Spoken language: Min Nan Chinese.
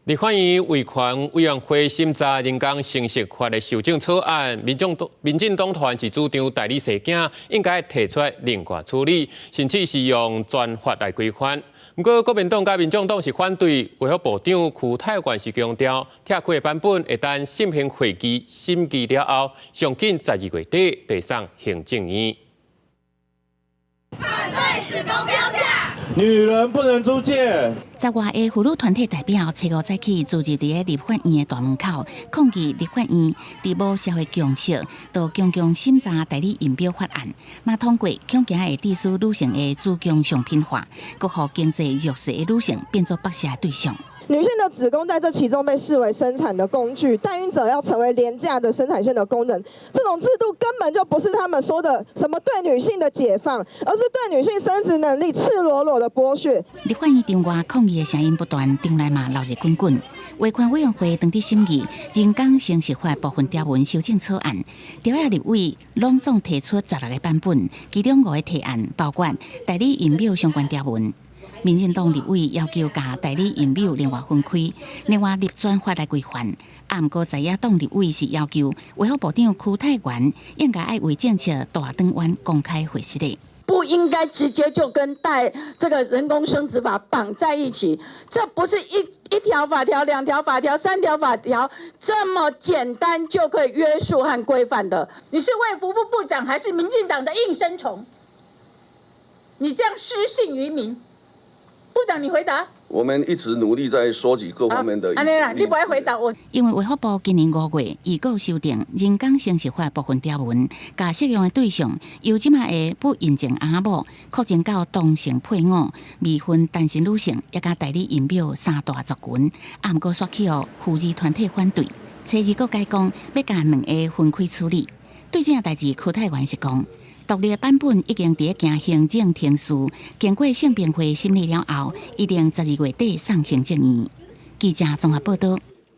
立法院衛權委員會審查人工生殖法的修正草案，民進黨團是主張代理生囝應該提出另外處理，甚至是用專法來規範。毋過國民黨佮民眾黨是反對，衛福部長邱泰源是強調，拆開的版本會等審評會議審議了後，上緊12月底提送行政院。反對子宮標價。女人不能租借。十外个婦女團體代表初五早起聚集佇立法院的大門口，抗議立法院佇無社會共識，就強強審查代理孕母法案，若通過，恐驚會致使女性的子宮商品化，閣予經濟弱勢的女性變做剝削對象。女性的子宮在這其中被視為生產的工具，代孕者要成為廉價的生產線的工人，這種制度根本就不是他們說的什麼對女性的解放，而是對女性生殖能力赤裸裸的剝削。立法院場外抗議的聲音不斷，場內嘛鬧熱滾滾。衛權委員會當佇審議人工生殖法部分條文修正草案，朝野立委攏總提出16個版本，其中五個提案包括代理孕母相關條文。民進黨立委要求共代理孕母另外分開，另外立專法來規範。啊，毋過在野黨立委是要求衛福部長邱泰源應該愛為政策大轉彎公開回實的。不應該直接就跟代這個人工生殖法綁在一起，這不是一條法條、兩條法條、三條法條這麼簡單就可以約束和規範的。你是衛福部部長還是民進黨的應聲蟲？你這樣失信於民。部長，你回答。我們一直努力在收集各方面的。按呢啦，你無愛回答我。因為衛福部今年5月預告修訂人工生殖法部分條文，共適用的對象由這馬的不孕症翁仔某擴增到同性配偶、未婚單身女性，也佮代理孕母三大族群。啊，毋過煞去予婦兒團體反對，初二閣改講欲共兩个分開處理。對這件代誌，柯泰元是講，獨立的版本已經佇咧行行政程序，經過性平會審理了後，一定12月底送行政院。記者綜合報道。